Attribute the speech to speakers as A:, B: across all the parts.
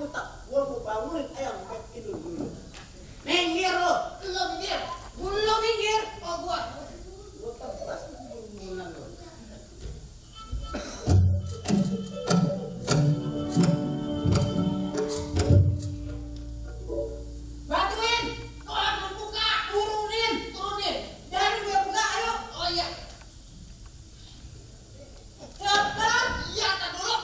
A: buta. Gua mau bangunin ayam kayak tidur dulu. Minggir lo. Lo minggir. Lo minggir. Oh gua tepas bangunan lo. Bantuin. Tolong membuka. Turunin. Jangan gue buka. Ayo. Oh iya. Cepat. Iya, tak dulu.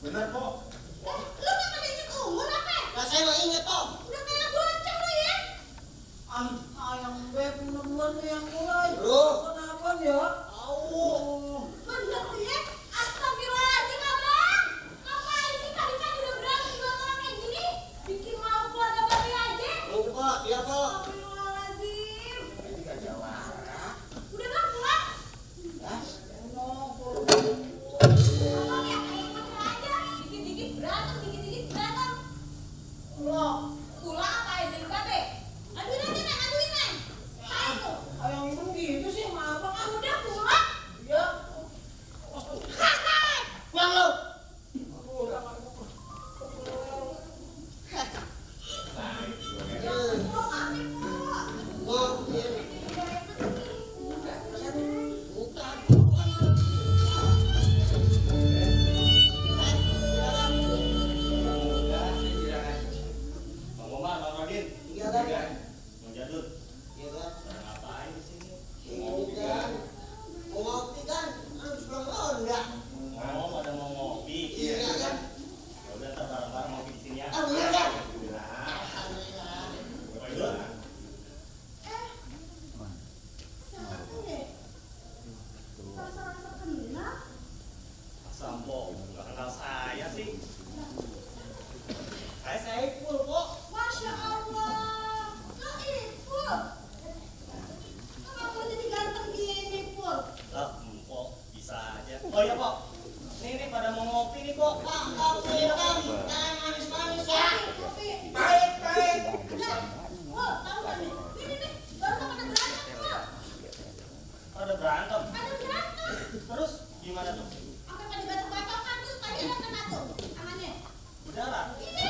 A: Bener kok.
B: Lu kenapa inget umur apa?
A: Lah saya mah inget kok.
B: Udah kayak bocah lu ya.
C: Ayang beb bener-bener nih yang mulai.
A: Bro.
C: Kenapa ya?
A: Au.
B: Bener lu ya. Astagfirullahaladzim abang. Ngapain sih tadi udah berani buat orang kayak gini? Bikin malu keluarga babi aja.
A: Oh, Pak, iya, Pak.
B: Astagfirullahaladzim.
A: Ini gak jawara.
B: Udah bang pulang.
A: Hah?
B: Abang ya kayak macam aja. Dikit-dikit berantem, dikit-dikit berantem.
C: Loh,
B: Pulang apa ya dari babe? Aduin aja neng, aduin neng. Saya tuh.
C: ayang ibu gitu sih sama abang ah.
B: Udah pulang.
C: Ya.
A: Pulang lu.
C: Aduh, udah nggak mau.
B: Oh, maafin po.
A: Oh, iya.
D: Bang Omar, Bang Rodin.
A: Iya, kan?
D: Bang Jadul.
A: Iya, kan?
D: Pada ngapain di sini?
A: Ini kan. Mau ngopi kan? Harus pulang ronda.
D: Oh, pada mau ngopi.
A: Iya, kan?
D: Ya udah, ntar bareng-bareng ngopi di sini ya.
A: Ah, bener kan?
D: Alhamdulillah.
A: Alhamdulillah.
D: Bapak Idul.
B: Siapa deh? Rasa-rasa kenal.
D: Sampo, nggak kenal saya sih. Saya Saiful kok.
B: Masya Allah. Lo Ipul. Kenapa jadi ganteng gini, Pul?
D: Lah, kok bisa aja. Oh iya, Pok. Nih, pada mau ngopi nih, Pok.
A: Pak, kopi kan? Jangan manis-manis ya.
B: Kopi.
A: Pahit, pahit.
B: Nah, Pul, tahu gak nih? Nih, baru pada berantem, Pul.
D: Ada berantem.
B: Ada berantem.
D: Terus gimana tuh?
B: Sampai pada batok-batokan tuh. Tadi ada kena tuh. Tangannya.
D: Berdarah.
B: Ini.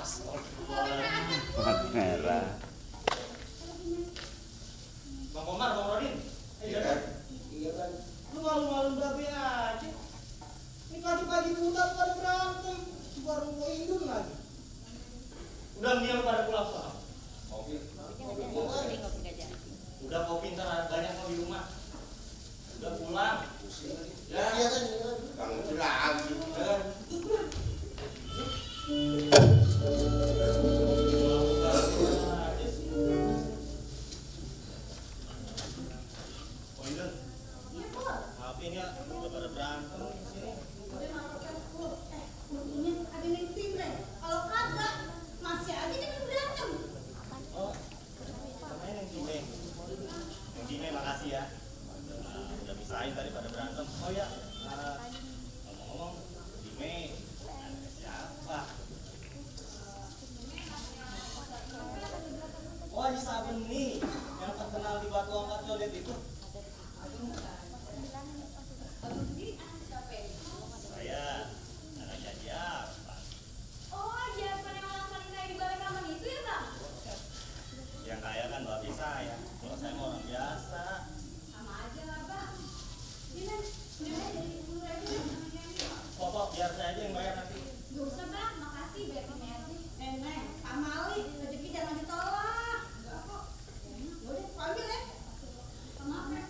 D: Astagfirullahaladzim.
E: Merah.
D: Bang Omar, Bang Rodin.
A: Iya, kan? Iya, kan?
C: Lu malu-malu babi aja. Ini pagi-pagi buta pada berantem. Baru mau indun lagi.
D: Udah mendingan lu pada pulang soal.
A: Kopi.
D: Udah kopi ntar banyak mau di rumah. Udah pulang.
A: Ya, iya kan? Iya kan? Kamu tuh lagi. Ya kan?
D: Aja sih. Oh Idul,
B: Iya, Pul.
D: maafin ya, udah pada berantem di sini.
B: Udah maafkan, Pul. Untungnya ada yang timbre. Kalau kagak, masih aja dia berantem.
D: Oh, namanya yang Dime. Yang Dime makasih ya. Udah pisahin tadi pada berantem. Oh ya, ngomong-ngomong, Dime, ada siapa? Oh, Haji Sabeni yang terkenal di Batu Angkat Codet itu. Saya anaknya dia, Pak.
B: Oh, iya, bukan yang orang paling kaya di balai kaman itu ya, Bang?
D: Yang kaya kan babi saya. Kalau saya mau orang biasa.
B: Sama aja lah, Bang. Ini, dari 10.000.
D: Pokok biar saya aja yang bayar nanti.
B: Gak usah, Bang. Makasih, biar ini aja. Neng, Pak Malik, rezeki jangan ditolak. Enggak kok. Udah, panggil ya. Maaf, ya.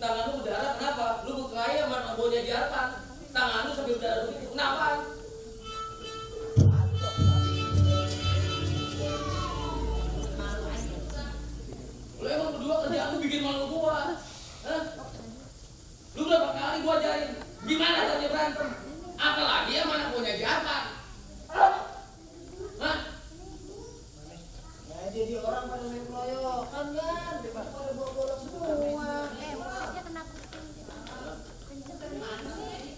E: tangan lu berdarah kenapa? Lu berkelahi sama Bonya Jarpan. Tangan lu sampai berdarah begitu. Kenapa? Lu emang berdua kerjaan lu bikin malu gua. Hah? Lu berapa kali gua ajarin gimana caranya berantem? Apalagi yang mana punya Jarpan. Hah?
C: Ya jadi orang pada main keroyokan kan, pada bawa golok semua.
B: Dia kena kucing. Kenceng mana sih?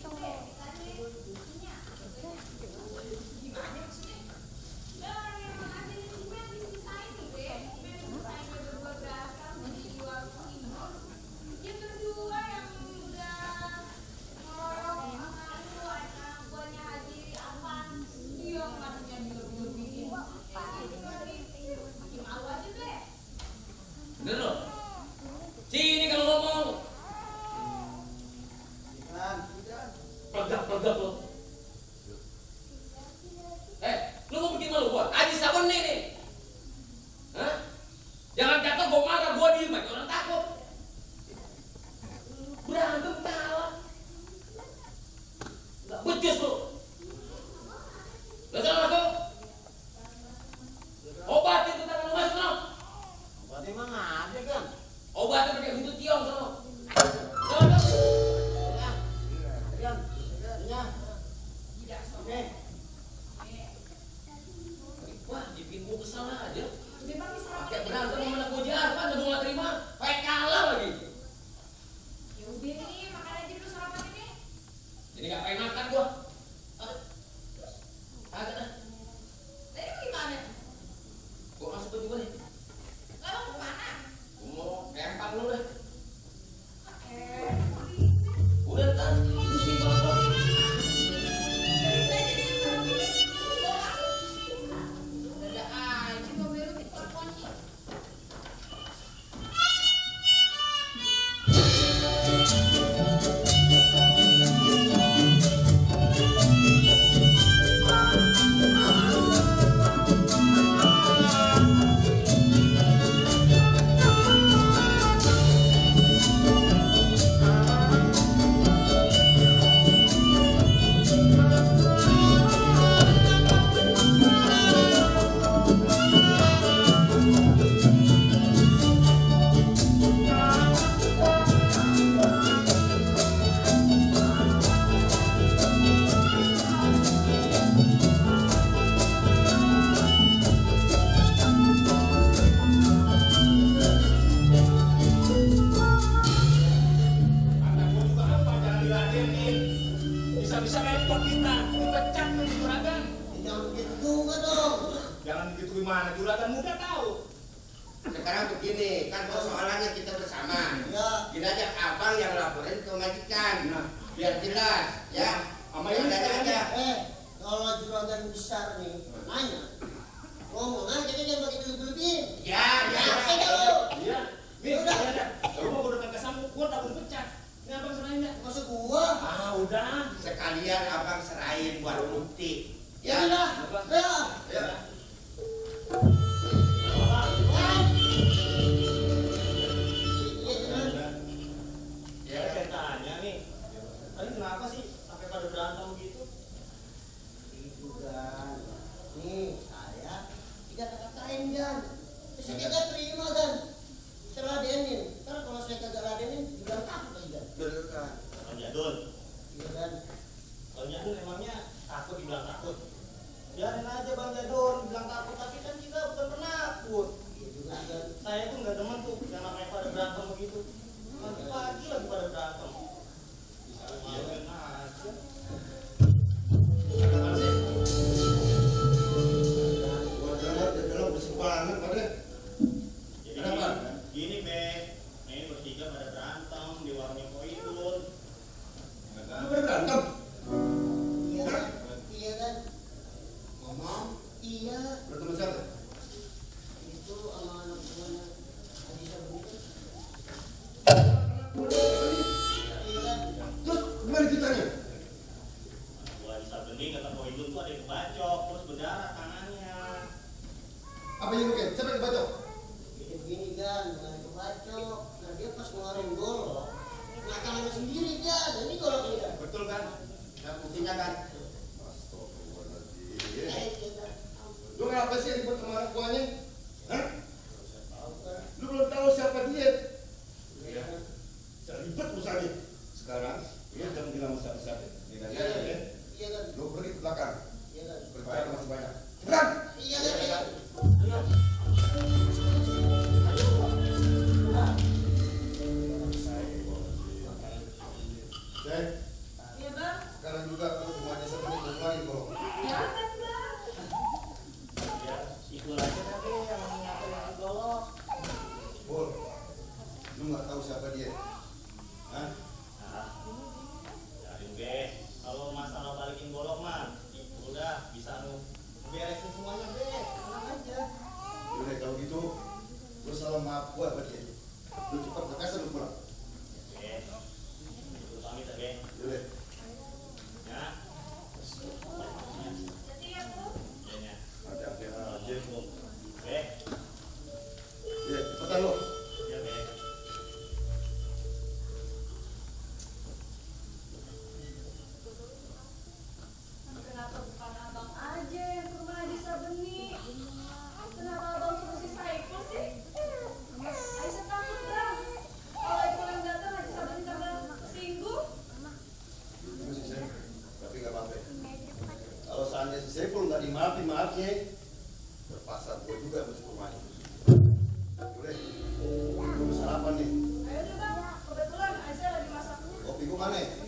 E: Bener loh. Sini kalau ngomong. Pelegak lo. Lu mau bikin malu gua? Aji sabun nih. Hah? Jangan kata gua marah, gua diem aja orang takut. Berantem kalah. Gak becus lu. Udah sana masuk. Obatin tuh tangan lu masuk sana.
A: Berarti emang ada kan?
E: Obatnya pakai buntut tiong sana. Wah, dibikin gua kesal aja. Pakai berantem sama anak gua Jarpan, dan gua gak terima. Pakai kalah lagi.
B: Ya udah nih, makan aja dulu sarapan ini.
E: Jadi gak pengen makan gua. Agak dah.
B: Tadi lu gimana?
E: Gua masuk baju gua nih.
B: Lah lu kemana?
E: Gua mau kempang lu deh.
B: Eh,
E: Udah ntar, pusing banget lo.
B: dari tadi dia sarapan ini. Gua masuk. Ada aja mobil lu teleponnya.
D: Anak gua juga apa, jangan diladenin. Bisa-bisa repot kita, dipecat tuh di juragan.
A: Jangan begitu juga dong.
D: Jangan begitu gimana, juragan muda tahu.
F: Sekarang begini, kan persoalannya kita bersama.
A: Ya.
F: Kita ajak abang yang laporin ke majikan. Biar jelas, ya.
D: Sama ini
F: Ada aja.
A: Kalau juragan besar nih, nanya. Ngomong aja jangan pakai dulu-duluin.
F: Ya, ya.
A: Apa lu?
D: Iya. Nih,
A: Udah.
D: ada. Lu mau datang ke sambung, gua takut pecat. Ini abang serahin ya.
A: Masuk gua.
D: Ah, udah.
F: Sekalian abang serahin buat bukti.
A: Ya udah. Ya.
F: Ya.
D: Ya, saya tanya nih. Tadi kenapa sih sampai pada berantem begitu?
A: Itu kan. Nih, saya tidak kata-katain kan. Saya tidak terima kan. Saya ladenin. Karena kalau saya kagak ladenin, dibilang takut lagi kan.
F: Bener kan?
D: Bang Jadul.
A: Iya kan.
D: Bang Jadul emangnya takut dibilang takut? Biarin aja Bang Jadul bilang takut, tapi kan kita bukan penakut.
A: Iya juga kan.
D: Saya tuh nggak demen tuh yang namanya pada berantem begitu. Pagi-pagi lagi pada berantem. Biarin aja. Ada apa sih?
F: Gua dalam bersih banget pada.
D: Jadi
F: Kenapa?
D: gini Be, ini bertiga pada berantem di warungnya Koidul.
F: Lu berantem?
A: Iya kan. Iya kan.
F: Ngomong.
A: Iya.
F: Bertemu siapa?
A: Itu sama anak buahnya Haji Sabun itu. Iya kan.
F: Terus gimana ceritanya?
D: Gua bisa bening kata Koidul tuh ada yang kebacok terus berdarah tangannya.
F: Apa yang oke? Siapa yang bacok?
A: Begini kan, bukan kebacok. Nah dia pas ngeluarin golok,
F: punya kan?
A: Kita.
G: Lu ngapa sih ribut sama anak buahnya? Hah? Lu belum tahu siapa dia? Ya. Saya ribet urusannya. Sekarang, dia jangan bilang siapa-siapa. Ini
A: Iya kan?
G: ya.
A: Iya kan?
G: Lu pergi ke belakang.
A: Iya kan?
G: Kerjaan masih banyak. Cepetan!
A: Iya kan? Iya kan?
G: Cek,
B: Iya bang.
G: sekarang juga aku semuanya seperti kemarin kok.
B: Ya kan bang.
D: Ya, itu aja tadi yang ngapain golok.
G: Pur, lu nggak tahu siapa dia? Hah?
D: Nah, cariin deh. Kalau masalah balikin golok mah, itu udah bisa beresin semuanya deh. Tenang aja.
G: Udah kalau gitu, lu salah maaf gua sama dia. Lu cepat lekas lu pulang.
D: Oke. Itu pamit ya, Be.
G: Udah.
D: Ya.
B: Jadi ya bu.
D: Ya, ya.
G: Hati-hati aja.
D: Be.
G: Ya, cepetan lu.
D: Ya, Be.
B: Kenapa bukan abang aja yang ke rumah Haji Sabeni? Kenapa abang suruh si Saiful sih? Aisyah takut bang. Kalau Saiful yang datang Haji Sabeni tambah tersinggung.
G: Itu sih saya, tapi nggak apa-apa. Kalau seandainya si Saiful nggak dimaafin maafnya, terpaksa gua juga mesti ke rumahnya. Udah, gua mau sarapan nih.
B: Ayo deh bang. Kebetulan Aisyah lagi masak.
G: Kopi gua mana?